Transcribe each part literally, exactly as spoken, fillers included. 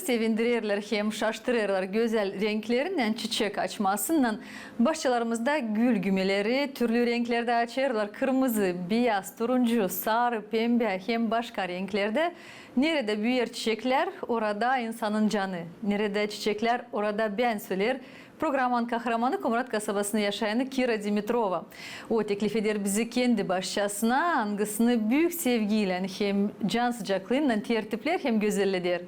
sevindirerlär hem şaştırêrlar gözäl renklerinnän, çiçek açmasınnan. Başçalarımızda gül gümeleri türlü renklerdä açêrlar: kırmızı, biyaz, turuncu, sarı, pembä hem başka renklerdä. Neredä büüyer çiçeklär, orada insanın canı. Neredä çiçeklär, orada bän, söleer programanın kahramanı Komrat kasabasında yaşayanı Kira Dimitrova. O teklif eder bizi kendi başçasına, angısını büük sevgiylän hem can sıcaklıınnan tertipleer hem gözelleder.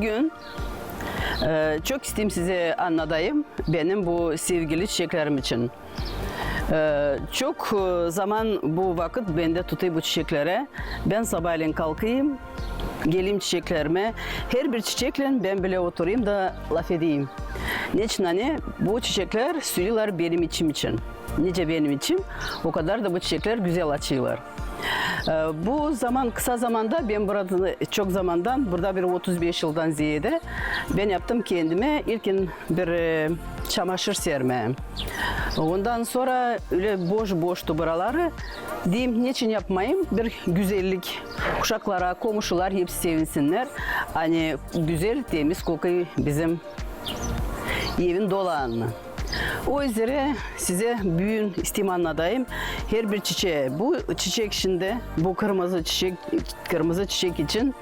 Büün, e, çok isteerim sizä annadayım benim bu sevgili çiçeklerim için. E, çok, e, zaman bu vakıt bendä tutêr bu çiçeklerä. Bän sabaalän kalkayım, geleyim çiçeklerimä. Herbir çiçeklän bän bilä oturayım da lafedeyim. Neçin ani bu çiçeklär sülüylär benim içim için. Nicä benim içim, o kadar da bu çiçeklär gözäl açêrlar. E, bu zaman, kısa zamanda bän burada, çok zamandan, burada bir otuz beş yıldan zeedä bän yaptım kendimä ilkin bir, e, çamaşır sermä. Ondan sora ölä boş-boştu buraları. Deerim, neçin yapmayım bir gözellik, uşaklar, komuşular hepsi sevinsinnär, ani gözel, temiz kokuy bizim evin dolanını. O üzerä sizä büün isteerim annadayım herbir çiçeyi. Bu çiçek şindi, bu kırmızı çiçek, kırmızı çiçek için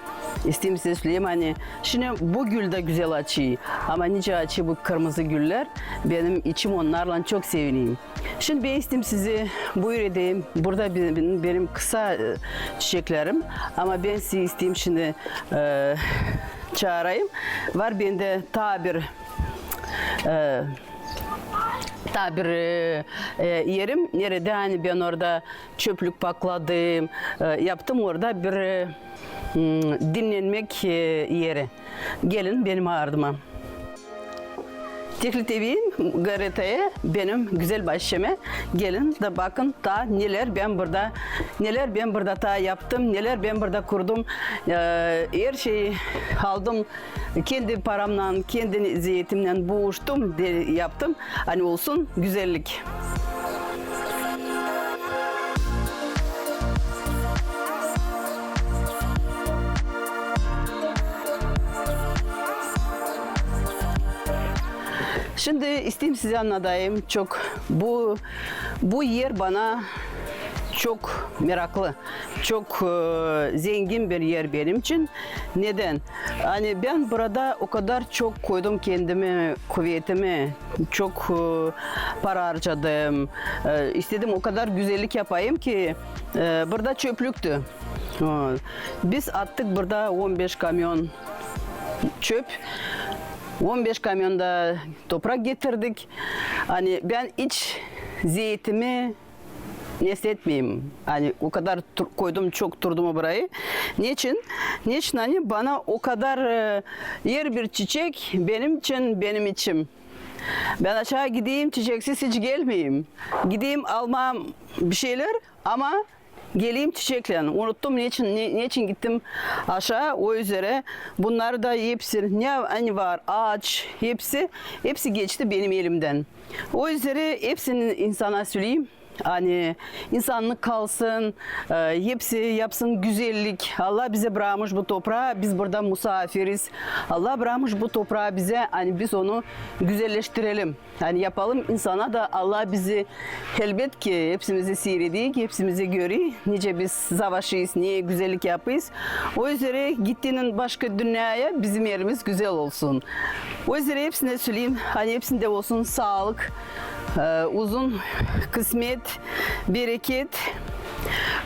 isteerim sizä söleyim, ani şindi bu gül dä gözäl açêr, ama nicä açêr bu kırmızı güller, benim içim onnarlan çok sevineyim. Şindi bän isteerim sizi buyur edeyim. Burada be-, benim, benim kısa, e, çiçeklerim, ama bän sizi isteerim şindi, e, çaarayım. Var bendä taa bir, e, taa bir, e, e, erim, neredä ani bän orada çöplük pakladım, e, yaptım orada bir, e, m, dinnenmäk, e, eri. Gelin benim ardıma. Teklif edeyim gazeteyä, benim gözäl başçamä. Gelin da bakın, taa nelär bän burada, nelär bän burada taa yaptım, nelär bän burada kurdum. E, her şeyi aldım, kendi paramnan, kendi zeetimnän buuştum, de yaptım. Ani olsun gözellik. Şindi isteerim sizä annadayım çok. Bu, bu er bana çok meraklı, çok, e, zengin bir er benim için. Nedän? Ani bän burada o kadar çok koydum kendimi, kuvetimi, çok, e, para harcadım. E, istedim o kadar gözellik yapayım ki, e, burada çöplüktü. E, biz attık burada on beş kamyon çöp, on beş kamyon da toprak getirdik. Ani bän hiç zeetimi nesetmeyim. Ani o kadar tur-, koydum çok turdumu burayı. Neçin? Neçin ani bana o kadar, e, herbir çiçek benim için, benim içim. Bän aşaa gideyim, çiçeksiz hiç gelmeyim. Gideyim almaa bir şeylär, ama geleyim çiçeklän. Unuttum, neçin, ne, neçin gittim aşaa, o üzerä. Bunnar da hepsi, ne ani var, aaç, hepsi, hepsi geçti benim elimdän. O üzerä hepsini insana söleyim. Ani insannık kalsın, e, hepsi yapsın gözellik. Allah bizä brakmış bu topraa, biz burada musaafiriz. Allah brakmış bu topraa bizä, ani biz onu gözelleştirelim. Ani yapalım insana da, Allah bizi, elbetki, hepsimizi siiredecek, hepsimizi görer, nicä biz savaşêrız, ne gözellik yapêrız. O üzerä gittiynän başka dünneyä bizim erimiz gözäl olsun. O üzerä hepsinä söleyim, ani hepsindä olsun saalık, e, uzun kısmet, bereket.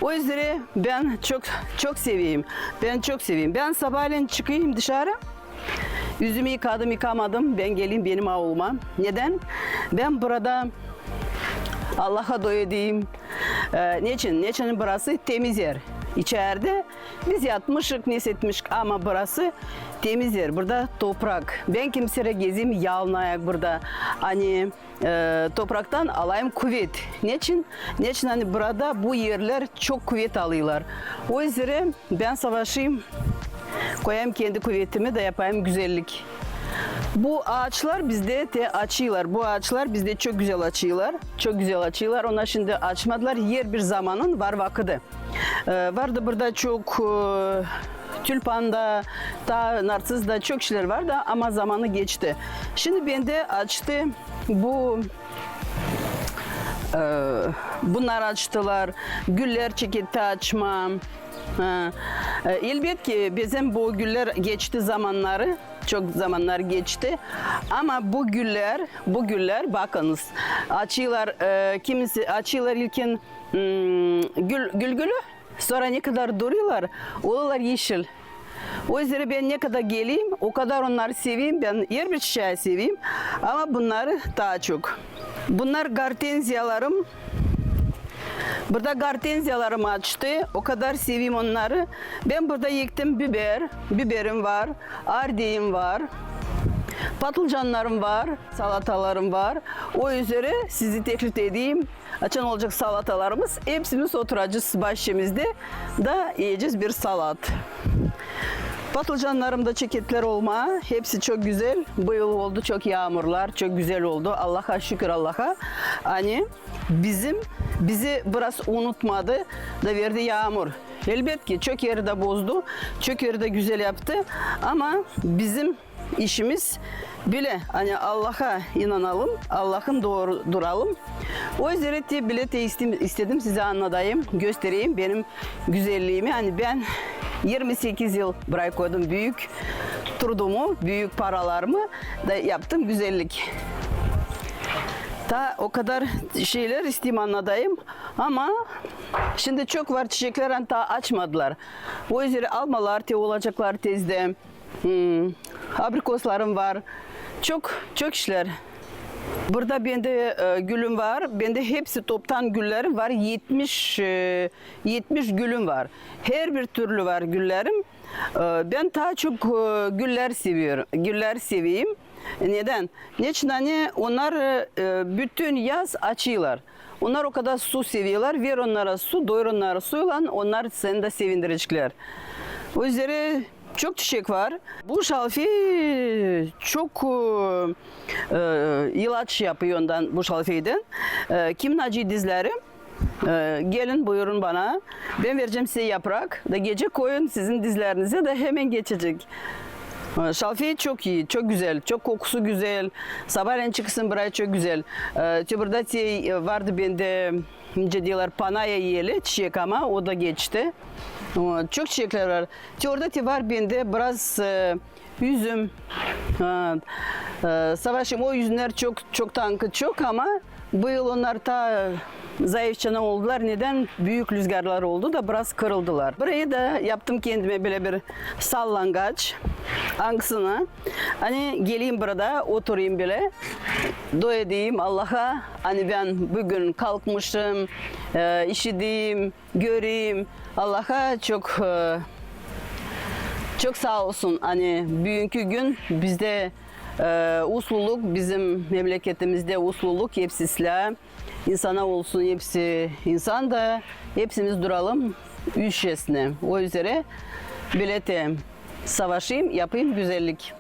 O üzerä bän çok, çok seveyim. Bän çok seveyim. Bän sabaalän çıkayım dışarı. Üzümü yıkadım, yıkamadım, bän geleyim benim auluma. Nedän? Bän burada Allaha dua edeyim. E, neçin? Neçin burası temiz er. içerdä. Biz yatmışık, ne etmişik, ama burası temiz er. Burada toprak. Bän kimserä gezeyim yalın ayak burada. Ani e, topraktan alayım kuvet. Neçin? Neçin ani burada bu erlär çok kuvet alêrlar. O üzerä bän savaşayım, koyayım kendi kuvetimi da yapayım güzellik. Bu aaçlar bizdä te açêrlar. Bu aaçlar bizdä çok gözäl açêrlar. Çok gözäl açêrlar. Onnar şindi açmadılar. Herbir zamanın var vakıdı. E, vardı burada çok, e, tülpan da, ta narsiz da, çok şeylär vardı, ama zamanı geçti. Şindi bendä açtı bu, e, bunnar açtılar, güllär çeketti açmaa. Ha, e, elbetki, bizim bu güllär geçti zamannarı, çok zamannar geçti. Ama bu güllär, bu güllär, bakınız, açêrlar, e, kimisi açêrlar ilkin, hmm, gül, gülgülü, sora ne kadar durêrlar, olêrlar yeşil. O üzerä bän ne kadar geleyim, o kadar onnarı seveyim, bän herbir çiçeyi seveyim, ama bunnarı taa çok. Bunnar gortenziyalarım. Burada gortenziyalarım açtı, o kadar seveyim onnarı. Bän burada ektim biber, biberim var, ardeyim var, patlıcannarım var, salatalarım var. O üzerä sizi teklif edeyim, açan olacek salatalarımız, hepsimiz oturacez bahçemizdä da iyecez bir salat. Patlıcannarım da çekettär olmaa, hepsi çok gözäl. Bu yıl oldu çok yaamurlar, çok gözäl oldu. Allaha şükür, Allaha. Ani bizim, bizi biraz unutmadı da verdi yaamur. Elbetki, çok eri dä bozdu, çok eri dä gözäl yaptı. Ama bizim işimiz bölä, ani Allaha inanalım, Allahın dooru duralım. O üzerä te bölä te istim-, istedim sizä annadayım, göstereyim benim güzelliimi. Ani bän irmi sekiz yıl burayı koydum büük trudumu, büük paralarımı da yaptım güzellik. Ta o kadar şeylär isteyim annadayım, ama şindi çok var çiçeklär, ani ta açmadılar. O üzerä almalar te olaceklar tezdä. Hmm, abrikoslarım var. Çok, çok işlär. Burada bendä, e, gülüm var. Bendä hepsi toptan güllerim var. Etmiş, e, etmiş gülüm var. Herbir türlü var güllerim. E, bän taa çok, e, güllär seviyorum. Güllär seveyim. Neden? Neçin ani onnar, e, bütün yaz açêrlar. Onnar o kadar su sevêrlar, ver onnara su, doyur onnarı suylan, onnar seni dä sevindireceklär. O üzerä çok çiçek var. Bu şalfey çok, e, e, ilaç yapêr ondan, bu şalfeydän. E, kimin acıyı dizleri, e, gelin, buyurun bana. Bän verecäm sizä yaprak da gecä koyun sizin dizlerinizä da hemen geçecek. E, şalfey çok ii, çok gözäl, çok kokusu gözäl. Sabaalän çıkasın burayı, çok gözäl. E, te burada te, e, vardı bendä, nicä deerlär, panaya eli, çiçek, ama o da geçti. O, çok çiçeklär var. Te orada te var bendä biraz, e, üzüm. Ha, e, savaşım, o üzümnär çok, çok tankı çok, ama bu yıl onnar taa zayıfçana oldular. Neden? Büük lüzgarlar oldu da biraz kırıldılar. Burayı da yaptım kendimä bölä bir sallangaç. Angısına, ani geleyim burada, oturayım bölä, dua edeyim Allaha, ani bän büün kalkmışım, e, işideyim, göreyim. Allaha çok, e, çok saa olsun, ani büünkü gün bizdä, e, usluluk, bizim memleketimizdä usluluk, hepsi islää. İnsana olsun, hepsi insan da, hepsimiz duralım üşesinä. O üzerä bölä te savaşayım, yapayım güzellik.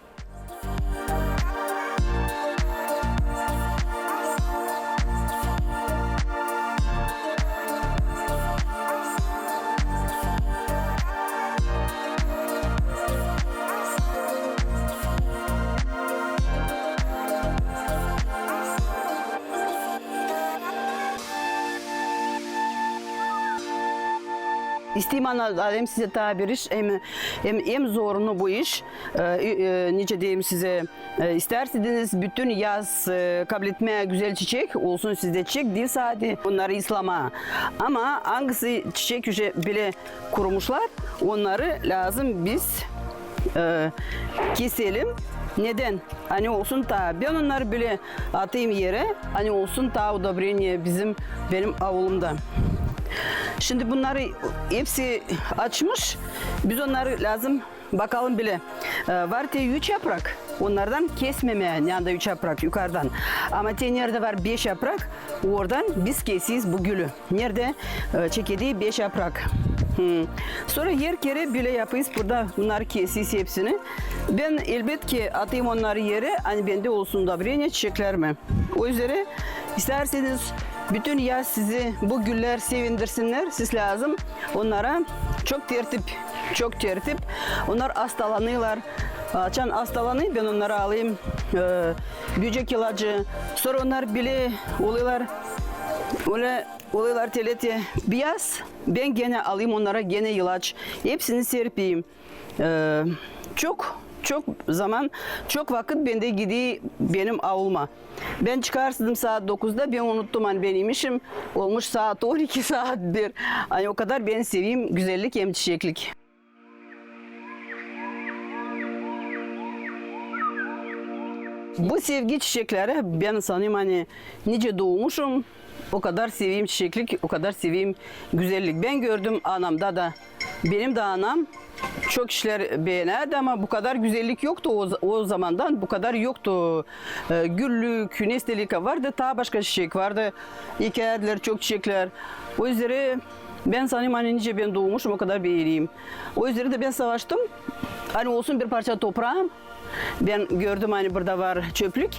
İsteyim annadayım sizä taa bir iş, hem, hem, hem zorunu bu iş. E, e, nicä deyim sizä, e, istärseniz bütün yaz, e, kabletmää gözäl çiçek, olsun sizdä çiçek, diil sade onnarı islamaa. Ama angısı çiçek uje bölä kurumuşlar, onnarı lääzım biz, e, keselim. Neden? Ani olsun taa, bän onnarı bölä atayım erä, ani olsun taa udobreniye bizim, benim avulumda. Şindi bunnarı hepsi açmış. Biz onnarı lääzım bakalım bile. E, var te üç yaprak. Onnardan kesmemää, ne anda üç yaprak yukardan. Ama te neredä var beş yaprak, oradan biz kesiyiz bu gülü. Neredä, e, çekediyi beş yaprak. Hmm. Sora her kerä bölä yapıyız. Burada bunnarı kesiyiz hepsini. Bän, elbetki, atayım onnarı erä, ani bendä olsun udobreniya çiçeklerimi. O üzerä, istärseniz, bütün yaz sizi bu güller sevindirsinnär, siz lääzım onnara çok tertip, çok tertip. Onnar astalanêrlar. Açan astalanêr, bän onnara alayım, e, böcek ilacı. Sora onnar bile olêrlar, ölä olêrlar telä-telä biyaz. Bän genä alayım onnara genä ilaç. Hepsini serpeyim. E, çok, çok zaman, çok vakıt bendä gider benim auluma. Bän çıkarsaydım saat dokuzda, bän unuttum, ani benim işim olmuş saat on iki, saat bir. Ani o kadar bän seveyim güzellik hem çiçeklik. Bu sevgi çiçekleri, bän sanêrım, ani nicä duumuşum, o kadar seveyim çiçeklik, o kadar seveyim güzellik. Bän gördüm anamda da. Benim dä anam çok işlär beenärdi, ama bu kadar güzellik yoktu o, o zamandan, bu kadar yoktu, e, güllük, nestelik vardı, taa başka çiçek vardı, ekerdilär çok çiçeklär. O üzerä bän sanêrım, ani nicä bän duumuşum, o kadar beeneyim. O üzerä dä bän savaştım, ani olsun bir parça topraam. Bän gördüm, ani burada var çöplük.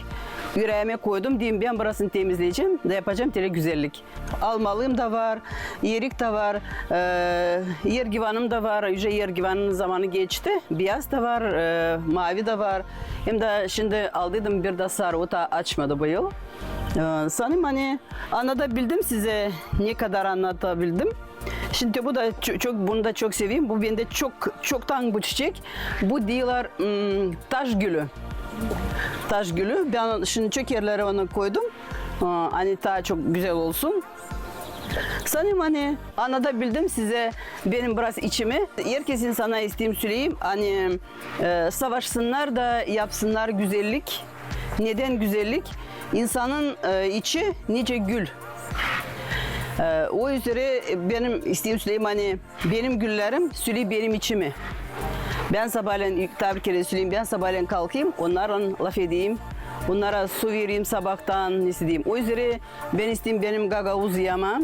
Üreemä koydum, dedim, bän burasını temizleyecäm da yapacam telä güzellik. Almalım da var, erik tä var, e, ergivanım da var. Uje ergivanın zamanı geçti. Biyaz da var, e, mavi dä var. Hem dä şindi aldıydım bir dä sarı, o taa açmadı bu yıl. E, sanêrım, ani annadabildim sizä, ne kadar annadabildim. Şindi bu da ço-, çok, bunu da çok seveyim. Bu bendä çok, çoktan bu çiçek. Bu deerlär, mm, taş gülü. Taş gülü. Bän şindi çok erlerä onu koydum. A, ani taa çok gözäl olsun. Sanêrım, ani annadabildim sizä benim biraz içimi. Herkez insana isteerim söleyim, ani, e, savaşsınnar da yapsınnar güzellik. Nedän güzellik? İnsanın, e, içi nicä gül. E, o üzerä benim isteerim söleyim, ani benim güllerim söley benim içimi. Bän sabaalän, taa bir kerä söleyim, bän sabaalän kalkayım, onnarlan lafedeyim. Onnara su vereyim sabaadan, ne deyim. O üzerä bän isteerim benim gagauz yamam,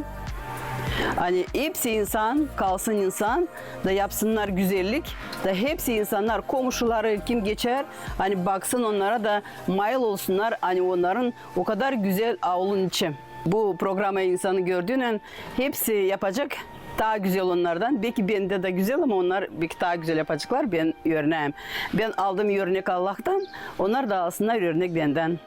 ani hepsi insan kalsın insan da yapsınnar güzellik, da hepsi insannar, komuşuları, kim geçer, ani baksın onnara da mayıl olsunnar, ani onnarın o kadar gözäl aulun içi. Bu programayı insanı gördüynän hepsi yapacek taa gözäl onnardan. Beki bendä dä gözäl, ama onnar beki taa gözäl yapaceklar, bän örneem. Bän aldım örnek Allahtan, onnar da alsınnar örnek bendän.